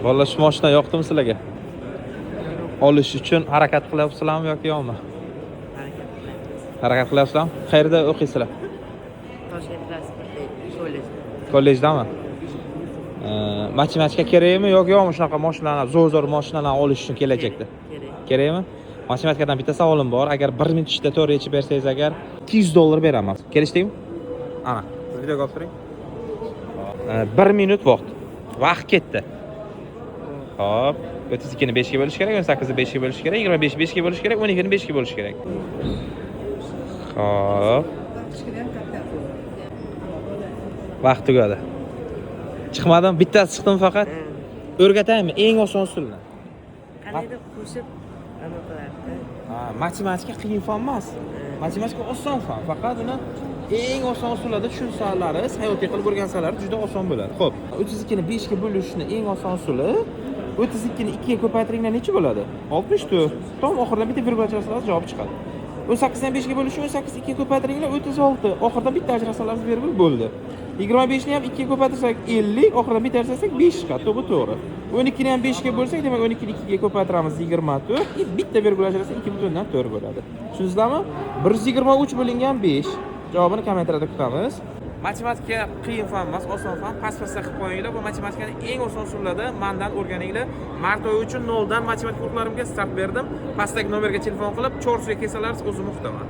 Bolalar, shu mashina yoqdimi sizlarga? Olish uchun harakat qilyapsizlarmi yoki yo'qmi? Harakat qilamiz. Harakat qilyapsizlarmi? Qayerda o'qiysizlar? Toshkent transport kollejda. Kollejdami? Matematika kerakmi yoki yo'qmi shunaqa mashinalarni, zo'r zo'r mashinalarni olish uchun kelajakda? Kerak. Kerakmi? Matematikadan bitta savolim bor. Agar 1 minut ichida to'g'ri yechib bersangiz agar, $200 beraman. Kelishdikmi? Ana, siz videoga olib turing. 1 minut vaqt. Vaqt ketdi. Xo'p, 32 ni 5 ga bo'lish kerak, 18 ni 5 ga bo'lish kerak, 25 5 ga bo'lish kerak, 12 ni 5 ga bo'lish kerak. Xo'p. Vaqt tugadi. Chiqmadim, bittasi chiqdim faqat. O'rgataymi eng oson usulni? Qandaydir qo'shib nima qilardi? Ha, matematika qiyin fan emas. Matematika oson fan. Faqat uni eng oson usullarda tushunsanlaringiz, hayotiy qilib o'rgansanlaringiz juda oson bo'ladi. Xo'p, 32 ni 5 ga bo'lishni eng oson usuli: 32 ni 2 ga ko'paytiringlar, necha bo'ladi? 64. Tom oxiridan bitta virgul ajratsangiz, javob chiqadi. 18 ni 5 ga bo'lishi: 18 2 ga ko'paytiringlar, 36. Oxiridan bitta ajratsangiz, virgul bo'ldi. 25 ni ham 2 ga ko'paytirsak, 50, oxiridan bitta ajratsak, 5 chiqadi. To'g'ri, to'g'ri. 12 ni ham 5 ga bo'lsak, demak, 12 ni 2 ga ko'paytiramiz, 24. И bitta virgul ajratsak, 2,4 bo'ladi. Tushundingizlarmi? 123 bo'lingan 5. Javobini kommentariyada kutamiz. Matematika qiyin fan emas, oson fan. Past-pastda qilib qo'yinglar. Bu matematikani eng oson usullarda mandan o'rganinglar. Mart oyi uchun noldan matematika urug'larimga start berdim. Pastdagi nomerga telefon qilib, Chorsuga kelsalaringiz, o'zim o'qitaman.